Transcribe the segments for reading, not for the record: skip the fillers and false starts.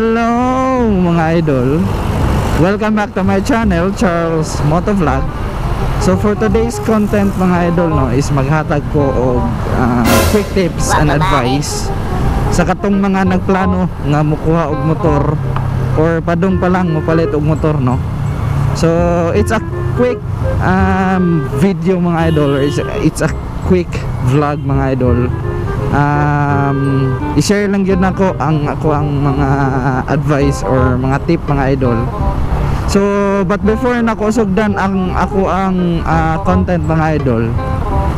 Hello mga idol, welcome back to my channel, Charles Motovlog. So for today's content mga idol, no, is maghatag ko og quick tips and advice sa katong mga nagplano nga mukuha og motor or padung pa lang mopalit og motor, no. So it's a quick video mga idol, or it's a quick vlog mga idol. I-share lang yun ako ang mga advice or mga tip mga idol. So but before nako sugdan ang ako ang content mga idol,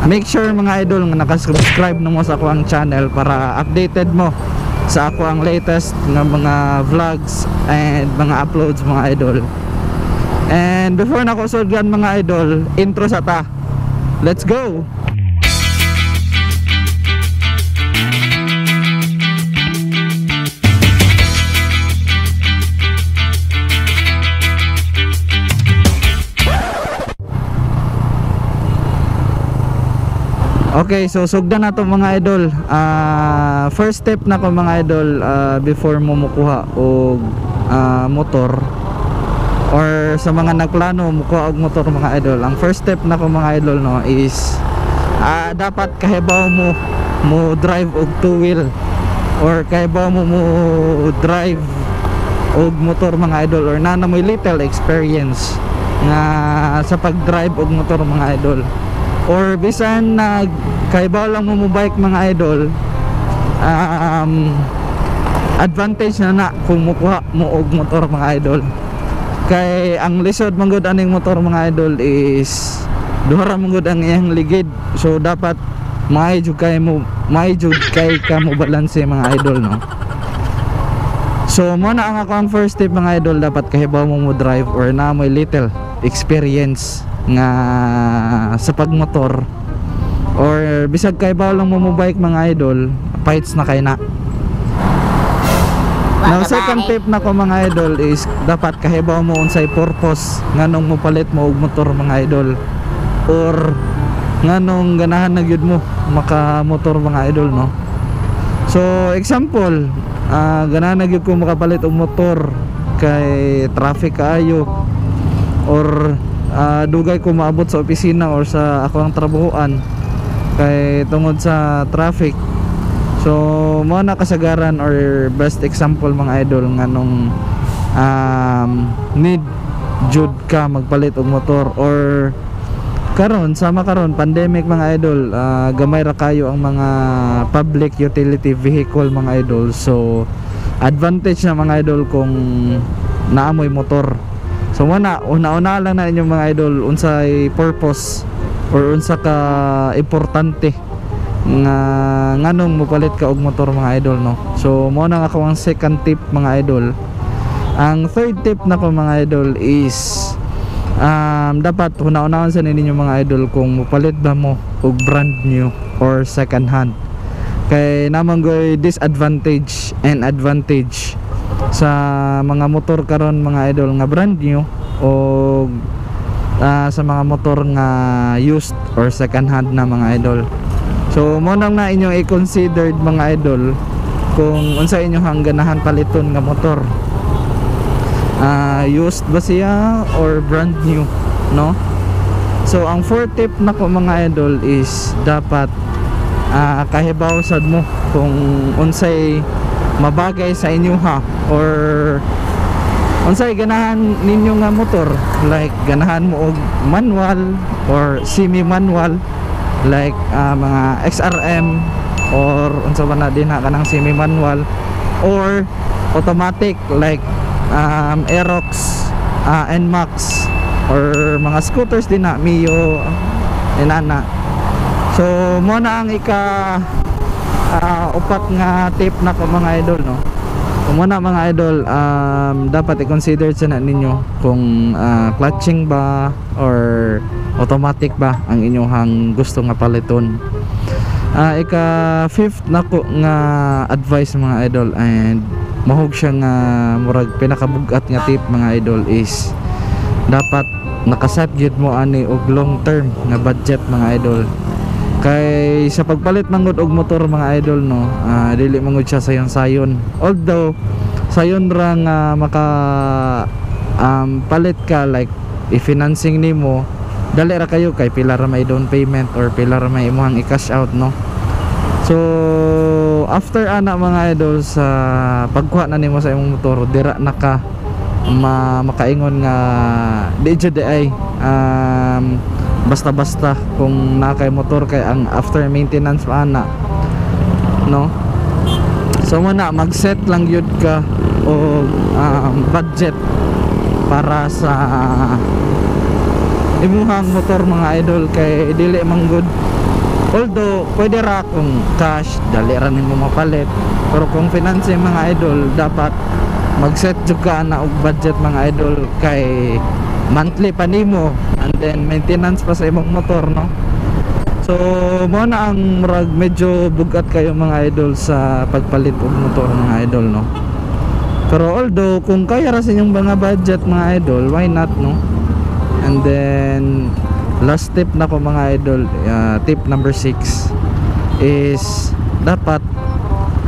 make sure mga idol nga naka-subscribe na mo sa ako ang channel para updated mo sa ako ang latest nga mga vlogs and mga uploads mga idol. And before nako sugdan mga idol, intro sa ta. Let's go. Okay, so sugdan na to mga idol. First step na ko mga idol, before mo mukuha og motor or sa mga nagplano mukuha og motor mga idol. Ang first step na ko mga idol, no, is dapat kahibaw mo mo drive og two wheel or kahibaw mo mo drive og motor mga idol, or naa na mo'y little experience nga sa pag-drive og motor mga idol. Or bisan nag kahibaw lang mo mo bike mga idol, advantage na na kung mukuha mo og motor mga idol. Kay ang lisod man gud aning motor mga idol is duha ra man gud ang iyang ligid. So dapat maayo jud kay mo, maayo jud kay ka mo balanse mga idol, no. So mo na ang ako ang first step mga idol, dapat kahibaw mo mo drive or na mo'y little experience nga sa pagmotor, or bisag kahibaw lang mo mo bike mga idol, fights na kay na. Now second tip na ko mga idol is dapat kahibaw mo unsay purpose nganong mopalit mo og motor mga idol, or nganong ganahan na gyud mo maka motor mga idol, no. So example, ganahan na gyud ko makapalit og motor kay traffic kaayo, or dugay ko maabot sa opisina or sa ako ang trabahoan kay tungod sa traffic. So mo na kasagaran or best example mga idol nganong need jud ka magpalit og motor. Or karon sama karon pandemic mga idol, gamay ra kayo ang mga public utility vehicle mga idol. So advantage na mga idol kung naamoy motor. So muna, una-una lang na inyong mga idol unsay purpose or unsa ka importante nga nganong mopalit ka og motor mga idol, no. So mo na ako ang second tip mga idol. Ang third tip nako mga idol is dapat una-unahon sa ninyo mga idol kung mopalit ba mo og brand new or second hand. Kay naman goy disadvantage and advantage sa mga motor karon mga idol nga brand new o sa mga motor nga used or second hand na mga idol. So mo nang na inyong i-considered mga idol kung unsa inyong ganahan paliton nga motor, used ba siya or brand new, no. So ang fourth tip nako mga idol is dapat kahibaw sad mo kung unsay mabagay sa inyo ha, or unsay ganahan ninyo nga motor. Like ganahan mo og manual or semi manual, like mga XRM or unsa ba na din ha kanang semi manual, or automatic like Aerox, NMAX, or mga scooters din na Mio inana. So mo na ang ika upat nga tip na ko mga idol, no. Muna mga idol, dapat i-consider sa na ninyo kung clutching ba or automatic ba ang inyong gusto nga paliton. Ika fifth nako nga advice mga idol, and mahug siya nga murag pinakabugat nga tip mga idol is dapat nakaset gyud mo ani og long term nga budget mga idol. Kay sa pagpalit manggod og motor mga idol, no, dili manggod siya sayon-sayon. Although Sayon ra nga maka palit ka, like i-financing nimo, dali ra kayo kay pila ra may down payment or pila ra may imong i-cash out, no? So after ana mga idol, sa pagkuha na nimo sa imong motor, dira na ka makaingon nga di jud ay basta-basta kung naa kay motor, kay ang after maintenance pa ana, no? So mo na mag-set lang yun ka og budget para sa imuhang motor mga idol, kay dili man good. Although pwede ra kung cash, dali ra nimo mapalit, pero kung financing mga idol, dapat mag-set jud ka na og budget mga idol, kay monthly pa nimo and then maintenance pa sa imong motor, no? So mo na ang murag medyo bugat kayo mga idol sa pagpalit og motor mga idol, no? Pero although kung kaya ra sa inyong mga budget mga idol, why not, no? And then last tip na ko mga idol, tip number 6 is dapat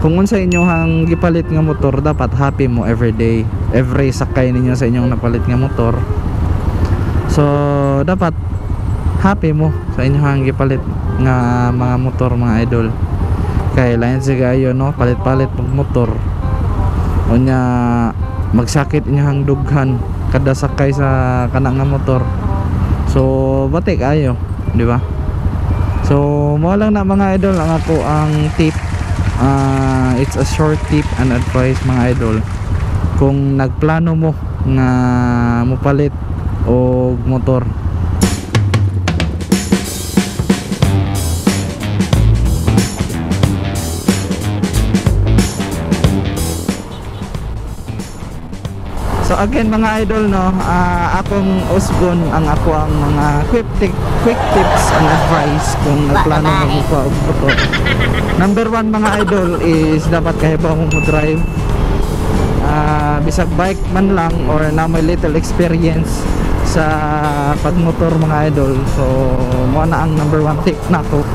kung unsa inyong gipalit nga motor, dapat happy mo every day, every sakay ninyo sa inyong napalit nga motor. So dapat happy mo sa inyong gipalit nga mga motor mga idol, kay lain siya kayo, no? Palit-palit og motor, unya magsakit inyong dughan kada sakay sa kanang nga motor. So batik ayo, di ba? So mo lang na mga idol ang ako ang tip. It's a short tip and advice mga idol kung nagplano mo nga mopalit og motor. So again mga idol, no, akong usbon ang ako ang mga quick tips and advice kung nagplano mo pa og motor. Number 1 mga idol is dapat kahibaw mo drive. Bisag bike man lang or na may little experience sa pagmotor mga idol. So mo na ang number 1 tip nako.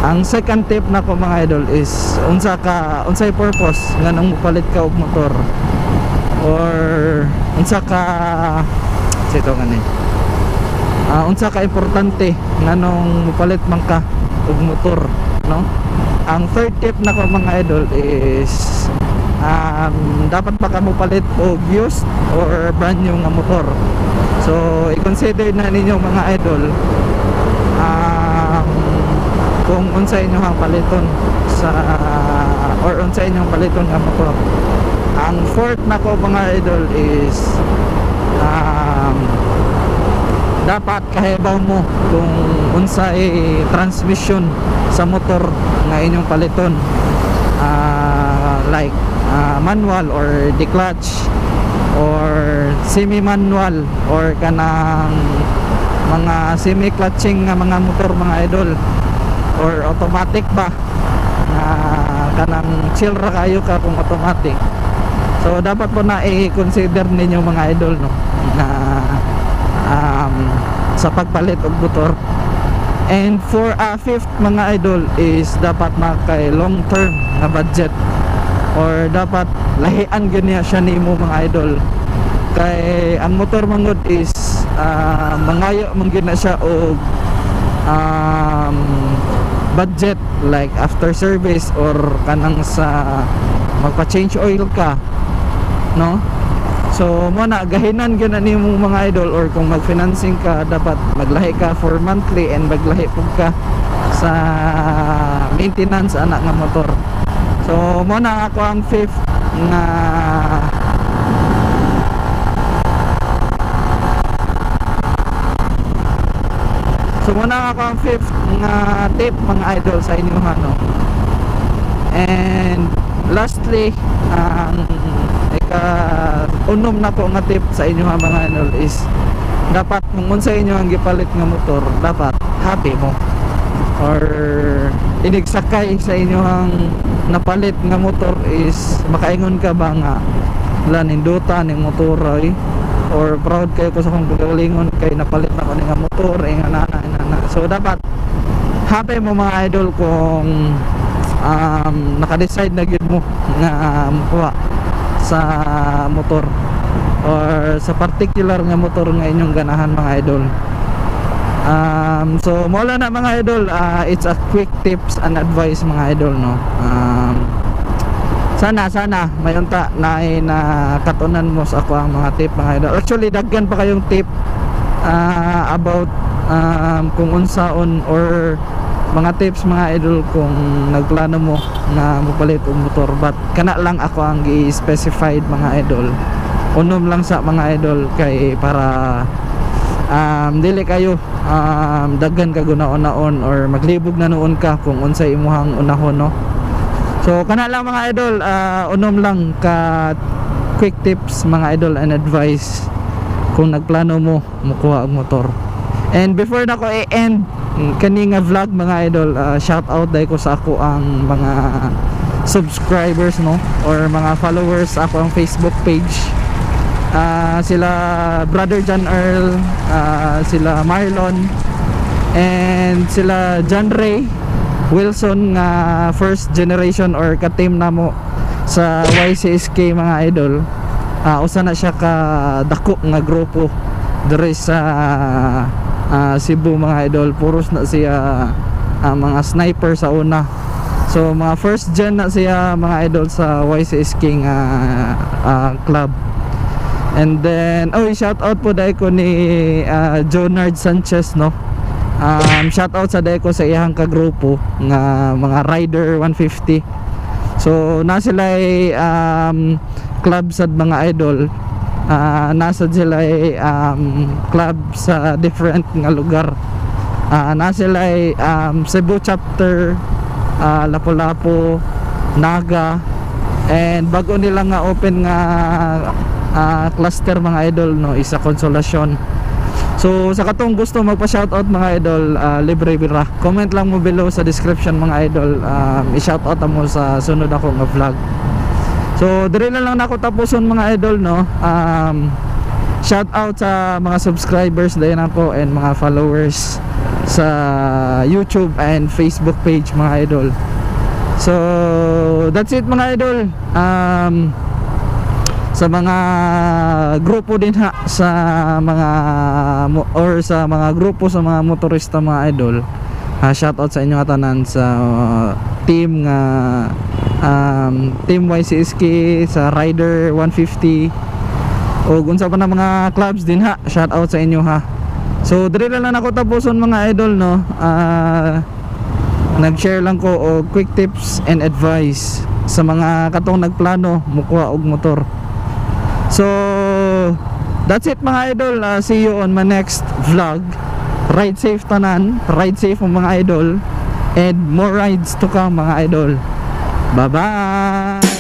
Ang second tip nako mga idol is unsay purpose nganong mopalit ka og motor, or unsa ka sito ngani, unsa ka importante nganong mopalit man ka og motor, no? Ang third tip nako mga idol is dapat pa ka mopalit og used or brand new nga motor. So i-consider na ninyo mga idol kung unsa inyong paliton sa or unsa inyong paliton nga motor. Ang fourth nako mga idol is dapat kahibaw mo kung unsay transmission sa motor nga inyong paliton, like manual or declutch or semi-manual or kanang mga semi-clutching nga mga motor mga idol, or automatic ba na kanang chill ra kayo ka kung automatic. So dapat po na i-consider ninyo mga idol, no, na sa pagpalit og motor. And for fifth mga idol is dapat na kay long term na budget, or dapat lahian gyud siya nimo mga idol, kay ang motor mangod is mangayo man gyud na siya og budget, like after service or kanang sa magpa-change oil ka, no? So mo na gahinan gyud na nimo mga idol, or kung mag-financing ka dapat maglahi ka for monthly and maglahi pud ka sa maintenance anak nga motor. So mo na ako ang fifth na tip mga idol sa inyo, ano. And lastly, ang ika-unom na po nga tip sa inyo mga idol is dapat kung unsa inyo ang gipalit nga motor, dapat happy mo or inigsakay sa inyong napalit nga motor is makaingon ka ba nga la ninduta ning motor ay, or proud kayo ko sa akong pagkalingon kay napalit ako ni nga motor, inga na. So dapat happy mo mga idol kung naka-decide na gyud mo nga mukuha sa motor or sa particular nga motor nga inyong ganahan, mga idol. So mao na, mga idol, it's a quick tips and advice, mga idol, no. Sana may unta na na katunan mo sa ako ang mga tip, mga idol. Actually, daghan pa kayong tip about kung unsaon or mga tips, mga idol, kung nagplano mo na mopalit og motor, but kana lang ako ang gi-specified, mga idol. Unom lang sa, mga idol, kay para dili kayo daghan ka guna-unaon or maglibog na nuon ka kung unsay imuhang unahon, no. So kana lang, mga idol, unom lang ka quick tips, mga idol, and advice kung nagplano mo mukuha og motor. And before na ko i-end kani nga vlog, mga idol, shout out dahil ko sa ako ang mga subscribers, no, or mga followers sa ako ang Facebook page. Sila Brother John Earl, sila Marlon and sila John Ray Wilson nga first generation or ka-team namo sa YCSK, mga idol. Usa na siya ka dako nga grupo diri sa Cebu, mga idol. Puros na siya mga sniper sa una. So mga first gen na siya, mga idol, sa YCSK nga club. And then, oh, shout out po dahil ko ni Jonard Sanchez, no. Shout out sa dahil ko sa iyang kagrupo nga mga Rider 150. So na sila ay club sad, mga idol. Nasa sila ay club sa different nga lugar. Na sila ay Cebu chapter, Lapu-Lapu, Naga, and bago nila nga open nga cluster, mga idol, no, isa Consolacion. So sa katong gusto magpa-shoutout, mga idol, libre bira. Comment lang mo below sa description, mga idol. I-shoutout mo sa sunod ako nga vlog. So dire na lang nako tapuson, mga idol, no. Shout out sa mga subscribers dayon ako and mga followers sa YouTube and Facebook page, mga idol. So that's it, mga idol. Sa mga grupo din ha, sa mga or sa mga grupo sa mga motorista, mga idol, ha, shout out sa inyo tanan sa team nga Team YCSK, sa Rider 150 o unsa pa na mga clubs din ha. Shout out sa inyo ha. So dire lang ako tapuson, mga idol, no. Nag-share lang ko og quick tips and advice sa mga katong nagplano mukuha og motor. So that's it, mga idol. See you on my next vlog. Ride safe tanan, ride safe mga idol, and more rides to come, mga idol. Bye bye.